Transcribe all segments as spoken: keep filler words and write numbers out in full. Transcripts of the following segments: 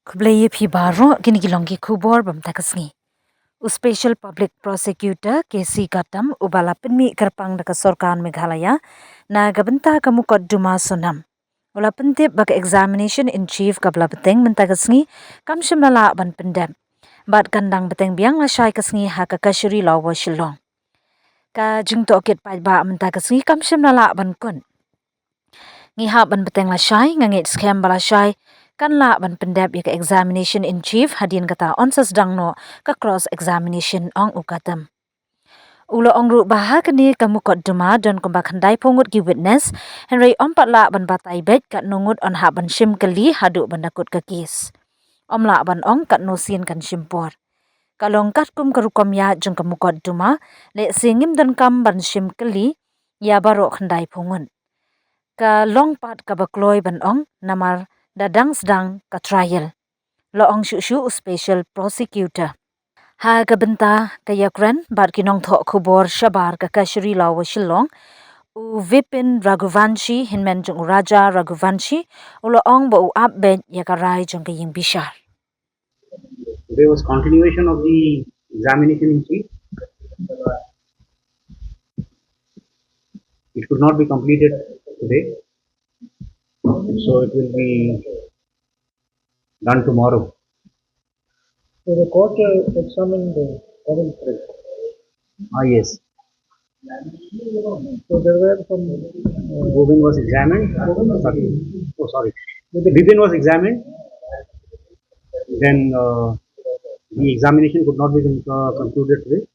Khublei ïa phi baroh, kine ki long ki khubor ba mynta ka sngi. U Special Public Prosecutor K C Gautam, uba la pynmih kyrpang da ka sorkar Meghalaya na ka bynta ka mukotduma Sonam, u la pyntip ba ka Examination in Chief kaba la bteng mynta ka sngi kam shym la lah ban pyndep bad kan dang bteng biang lashai ka sngi ha ka Kachari Law Shillong. Ka jingtohkit paidbah mynta ka sngi kam shym la lah ban kut. Ngi hap ban bteng lashai, nga ngeit skhem ba lashai kan lah ban pyndep ïa ka Examination in Chief hadien kata yn sa sdang noh ka cross examination, ong u Gautam. U la ong ruh ba ha kane ka mukotduma don kumba khyndaiphew ngut ki witness, hynrei ym pat lah ban batai beit katno ngut yn hap ban shim kylli haduh ban da kut ka case. Ym lah ban ong katno sien kan shim por. Ka long katkum ka rukom ïaid jong ka mukotduma, lehse ngim donkam ban shim kylli ïa baroh khyndaiphew ngut. Ka long pat kaba kloi ban ong namar da dang sdang ka trial, la ong shuh shuh u Special Prosecutor. Ha ka bynta ka ïakren bad ki nongthoh khubor shabar ka Kachari Law Shillong, u Vipin Raghuvanshi, hynmen jong u Raja Raghuvanshi, u la ong ba u ap beit ïa ka rai jong ka ïingbishar. There was continuation of the examination in chief. It could not be completed today, so it will be done tomorrow. So the court uh, examined uh, all three. Ah, yes. So there were some. Uh, Govind was examined. Sorry. Oh, sorry. Vipin was examined. Then uh, the examination could not be con- uh, concluded today.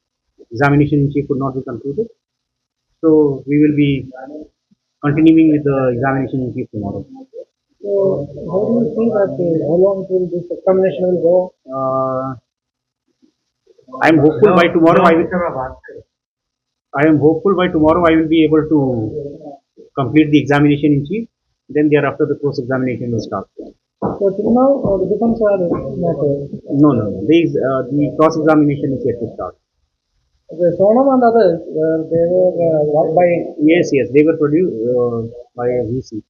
Examination in chief could not be concluded. So we will be continuing with the examination in chief tomorrow. So how do you see that uh, how long will this examination will go? Uh, I am hopeful by tomorrow I will. I am hopeful by tomorrow I will be able to complete the examination in chief. Then thereafter the cross examination will start. So till now uh, the defense are not. Uh, no, no, no. These, uh, the cross examination is yet to start. The Sonam and others, uh, they were uh, what by. Yes, yes, they were produced uh, by V C.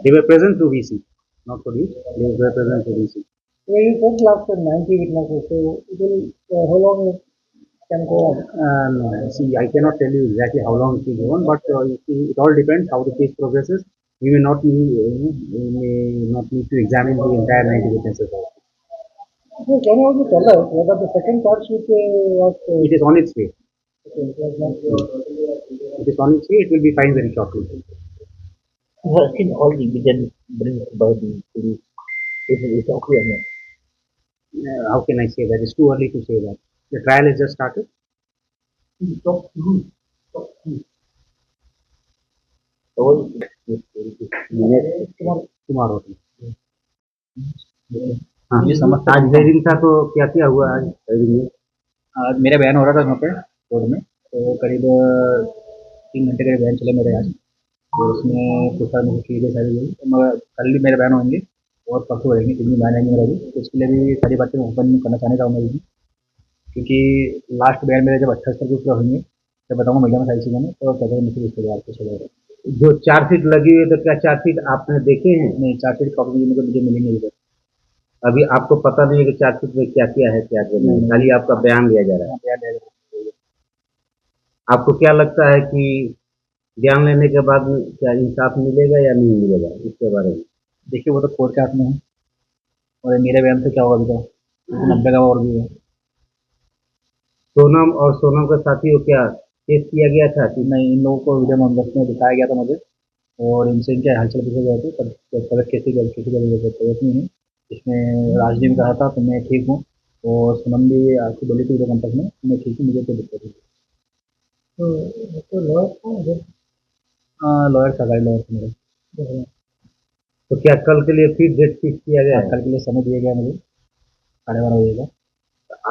They were present through V C, not produced. They were present through V C. Well, you said last time ninety witnesses, so it will, uh, how long it can go on? Uh, no, see, I cannot tell you exactly how long it will go on, but uh, you see, it all depends how the case progresses. We may not need, uh, we may not need to examine the entire ninety witnesses also. So can you also tell us whether the second charge sheet uh, was? Uh, it is on its way. Okay, it was not. It is on its way. It will be fine very shortly. Sir, I think all the evidence brings about the police. Is it okay or not? Uh, how can I say that? It's too early to say that. The trial has just started. Tomorrow. Tomorrow. हाँ। आज हियरिंग था, तो क्या क्या हुआ आज हियरिंग में? आज मेरा बयान हो रहा था वहाँ पे कोर्ट में, तो करीब तीन घंटे का बयान चला मेरा आज। तो उसमें पूछा मुझे चीज़ें सारी हुई, तो मगर कल भी मेरे बयान होंगे और परसों रहेंगे, तीन दिन बयान आएंगे मेरा भी। तो उसके लिए भी सारी बातें ओपन करना चाहने का हूँ मैं भी, क्योंकि लास्ट बयान मेरे जब अट्ठाईस तारीख को पूरा होंगे, जब बताऊंगा मीडिया में सारी चीज़ें में, तो क्या क्या मुझे रिश्तेदार को चले। जो चार्जशीट लगी हुई है, तो क्या चार्जशीट आपने देखे हैं? नहीं, चार्जशीट कॉपी मुझे, मुझे मिली नहीं अभी तक। अभी आपको पता नहीं है कि चार्जशीट में क्या क्या है, क्या क्या नहीं, नहीं। खाली आपका बयान लिया जा रहा है। हाँ, बयान लिया जा रहा है। आपको क्या लगता है कि बयान लेने के बाद में क्या इंसाफ मिलेगा या नहीं मिलेगा, इसके बारे में? देखिए, वो तो कोर्ट के हाथ में है और मेरे बयान से क्या होगा अभी तो, क्योंकि नब्बे का और भी है। सोनम और सोनम के साथी को क्या पेश किया गया था कि? नहीं, इन लोगों को वीडियो में दिखाया गया था मुझे और इनसे इनके हालचाल पूछे गए थे, तब तबीयत कैसी, कैसी, कैसी तबीयत नहीं है। इसमें राजदीप कहा था तो मैं ठीक हूँ और सोनम भी आपको बोली थी वीडियो कॉन्टेक्ट में, मैं ठीक हूँ, मुझे कोई दिक्कत नहीं। तो, तो लॉयर कौन है? हाँ, लॉयर था, गाइड लॉयर था मेरा। तो क्या कल के लिए फिर डेट फिक्स किया गया है? कल के लिए समय दिया गया मुझे, साढ़े बारह बजे का।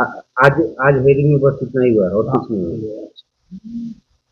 आ- आज, आज हियरिंग में बस इतना ही हुआ है और कुछ नहीं हुआ?